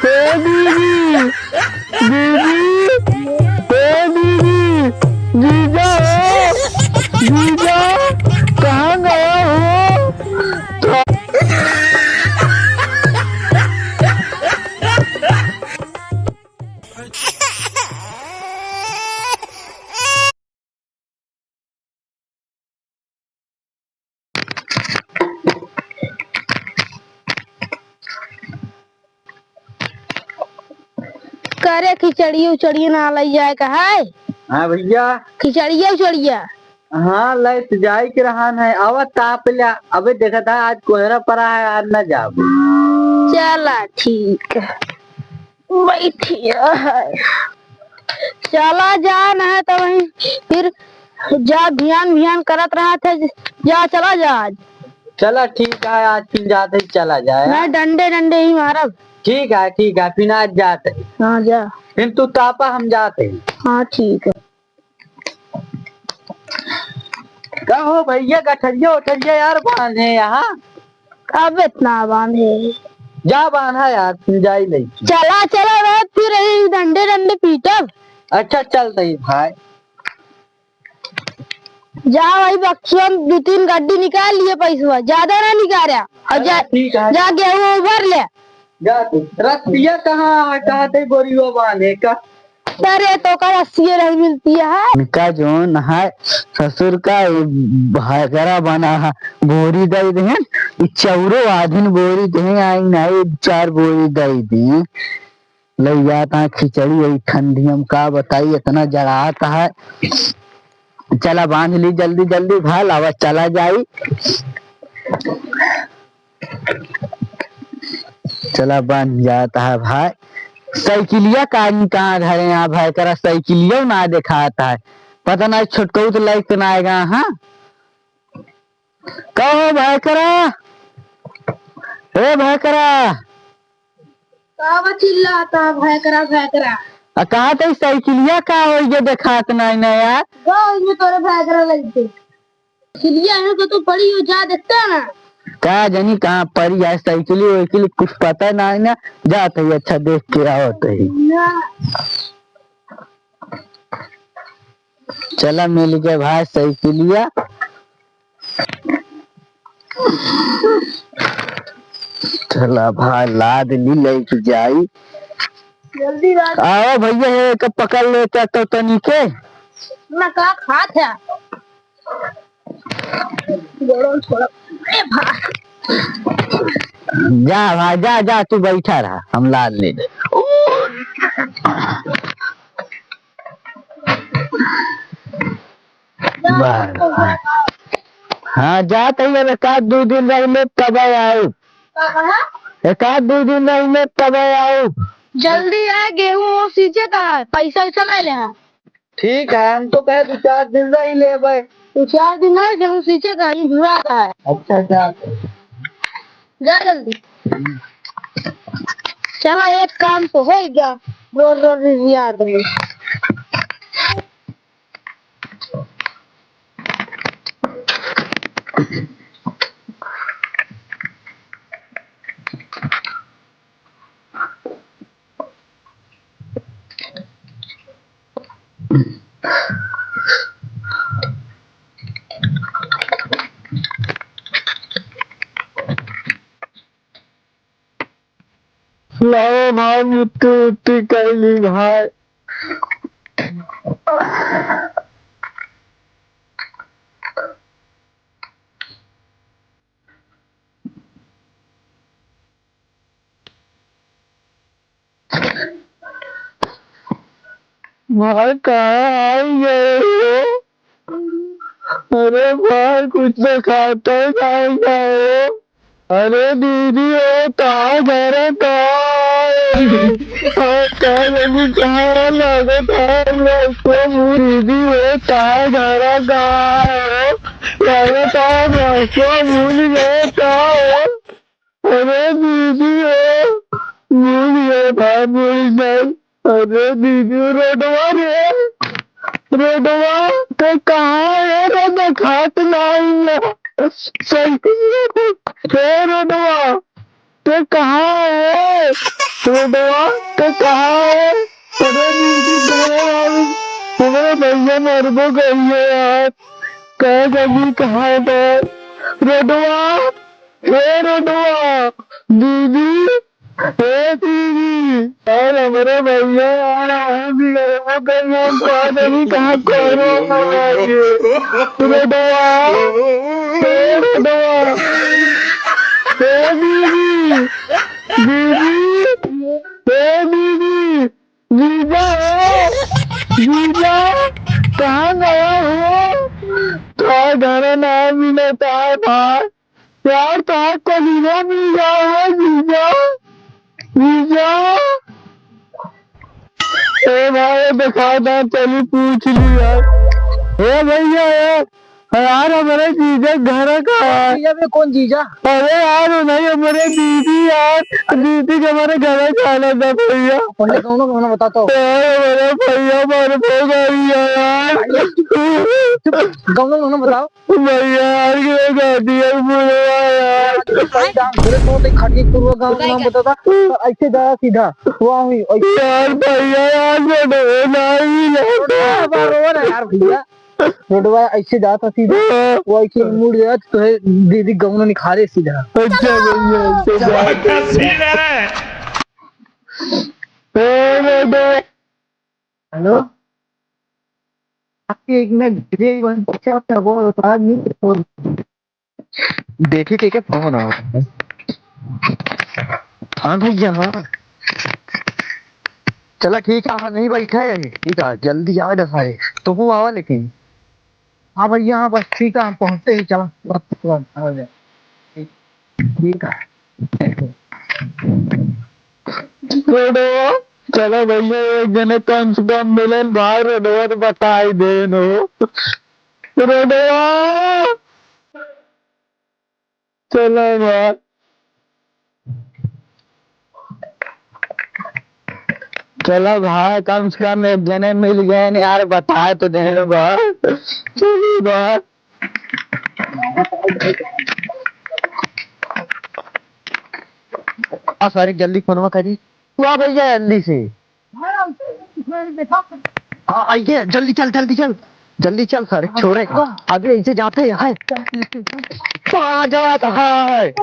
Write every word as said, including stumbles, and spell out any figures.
ए दीदी, दीदी, ए दीदी, जीजा हो, जीजा, कहाँ गया हो? करे खिचड़िया उचड़िया ना लइ जाए का है? हाँ भइया। खिचड़िया उचड़िया? हाँ, लइ तो जाए के रहन है। आवत ताप ल्या, अबे देखत है, आज कोहरा परा है, आज ना जाब। चला ठीक है। बैठिया है। चला जा, ना है तो वहीं फिर जा, भियान भियान करत रहत है, जा, चला जा आज। चला ठीक है, आज फिर जाते ही चला जाए। मैं डंडे डंडे ही मारब। ठीक है, ठीक है, फिर आज जाते ही। हाँ, जा। फिर तू तापा, हम जाते ही। हाँ, ठीक है। का हो भइया, गठरिया उठरिया यार बांधे यहाँ? अब इतना बांधे। जा बांधा यार, तुम जाई नहीं। चला, चला रे, फिर यही डंडे डंडे पीटब। अच्छा, चल तई भाई। जा भाई, बक्सवा में दो तीन गड्डी निकाल लिए पैसवा, ज्यादा ना निकाल रहा। और जा, अच्छा, ठीक है। जा गेहूं उभर ले। जा तू। रसिया कहाँ है? कहाँ ते बोरियो बांधे का? अरे, तो का रसिया नहीं मिलती है? इनका जोन है ससुर का, भयकरा बना है, बोरी दे देहन, ई चौरो आधिन बोरी देहन, आई नहीं, चार बोरी दे देहन। लइया ता खिचड़ी, यही ठंडी हम का बताई, इतना जड़ात है। चला बांध ली जल्दी जल्दी, भाई लावा चला जाई। चला बन जात है भाई। साइकिलिया का आदमी कहाँ धरे हैं भाई? करा साइकिलियो ना देखात है। पता ना छोटकऊ तो लाइक ना आएगा। हाँ, कहो भाई करा, ए भाई करा। का बा चिल्लाता भाई करा, भाई करा? आ कहा तो साइकिलिया का होई जे देखात नहीं ना यार। गो में तोरे भाई करा लग गए। चिड़िया है तो तू पड़ी हो, जा देखते हैं ना। का जानी कहाँ पड़ी है साइकिल वाइकिल, कुछ पता ना है ना। जात ही अच्छा देख के आवत ही। ना। चला मिल गए भाई साइकिलिया। चला भाई लाद ली लेके जाई। जल्दी लाद। आओ भइया, हे एक पकड़ ले क्या तो तनी के। ना का खात है? गोड़ो छोड़ा। ए भाई। जा भाई, जा, जा, तू बैठा रहा, हम लाद ले ले। बस। हाँ, जात ही अब एक आध दो दिन रह ले, तब आऊ। का कहा? एक आध दो दिन रह ले, तब आऊ। जल्दी आ, गेहूं वो सींचे का है, पैसा वैसा ले ले। ठीक है, हम तो कहे दो चार दिन रह लेबे। दो चार दिन है, गेहूं सींचे का, ये बुरा का है। अच्छा, जा। जा जल्दी। चला, एक काम तो हो गया, रोज रोज याद में। लाओ भाई, मुत्ती मुत्ती कैली भाई। भाई, कहाँ आई गए हो? अरे भाई, कुछ तो खाते नहीं गए हो। अरे दीदी हो, कहाँ घर का? और कहाँ लगी, कहाँ लागत है? दीदी हो, कहाँ घर का? लागत है, रास्ता भूल गए का हो? अरे दीदी हो, भूल गए भाई, भूल गए। अरे दीदी, रोडवा रे, रोडवा, ते कहाँ है रे? देखात नहीं है। सही है, हे रोडवा, ते कहाँ है? रोडवा, तो कहाँ है? अरे दीदी, कहाँ है? हमारे भैया मरबो गई है यार। कहाँ जानी, कहाँ है? रोडवा, हे रोडवा, दीदी, हे दीदी, यार हमारे भैया यार, हम भी मरबो गई है, कहाँ जानी, कहाँ, कहाँ है? रोडवा, हे रोडवा, हे दीदी, दीदी, हे दीदी, जीजा हो, जीजा, कहाँ गया हो? तोहार घर ना मिलत है भाई। यार, तोहार कलीनो मिल जाओ हो, जीजा, जीजा। ए भाई, देखा था, चली पूछ ली यार। ए भैया, ए, यार, हमारे जीजा घर का है। जीजा में कौन जीजा? अरे यार, वो नहीं, हमारे दीदी यार, दीदी के हमारे घर का आना था भैया। पहले कौनो गाना बता तो। यार, हमारे भैया मरबो गई है यार। चुप, कौनो गाना बताओ। भैया यार, ये गाती है बुढ़वा यार। भाई, गाँव थोड़े तो देख, खटकी पूर्व गाँव नाम बता था। तो ऐसे जाया सीधा, वहाँ हुई, ऐसे। यार, भैया यार, मैं डरो नहीं लगता। बाबा, रो ना यार भैया। रोडवा ऐसे जाता सीधा, हाँ। वो ऐसे मुड़ जात, तो है दीदी गौना निखारे सीधा। अच्छा भैया, अच्छा भैया। ए, रोडवा। हेलो, आपके एक मिनट, ये वन पचास का वो उतार नहीं, तो देखी के, के फोन आवा। हाँ भैया, हाँ। चला ठीक है, हाँ, नहीं बैठा है, ठीक है, जल्दी आवा दस आए, तो वो आवा लेकिन। हाँ भैया, हाँ, बस ठीक है, हम पहुँचते ही, चला, बस, बस, आ जाए। ठीक है। रोडवा, चला भैया, एक जने कम से कम मिलन भाई, रोडवा तो बताई देन हो। रोडवा। चला भाई। चला भाई, कम से कम एक जने मिल गए न यार, बताए तो देन भाई। चली भाई। आ, सारी जल्दी फोनवा करी। तू आ भैया जल्दी से। हाँ, आइए, जल्दी चल, जल्दी चल, जल्दी चल सारे, छोड़े। अबे इसे जाते हैं, हाय। आ जाता है।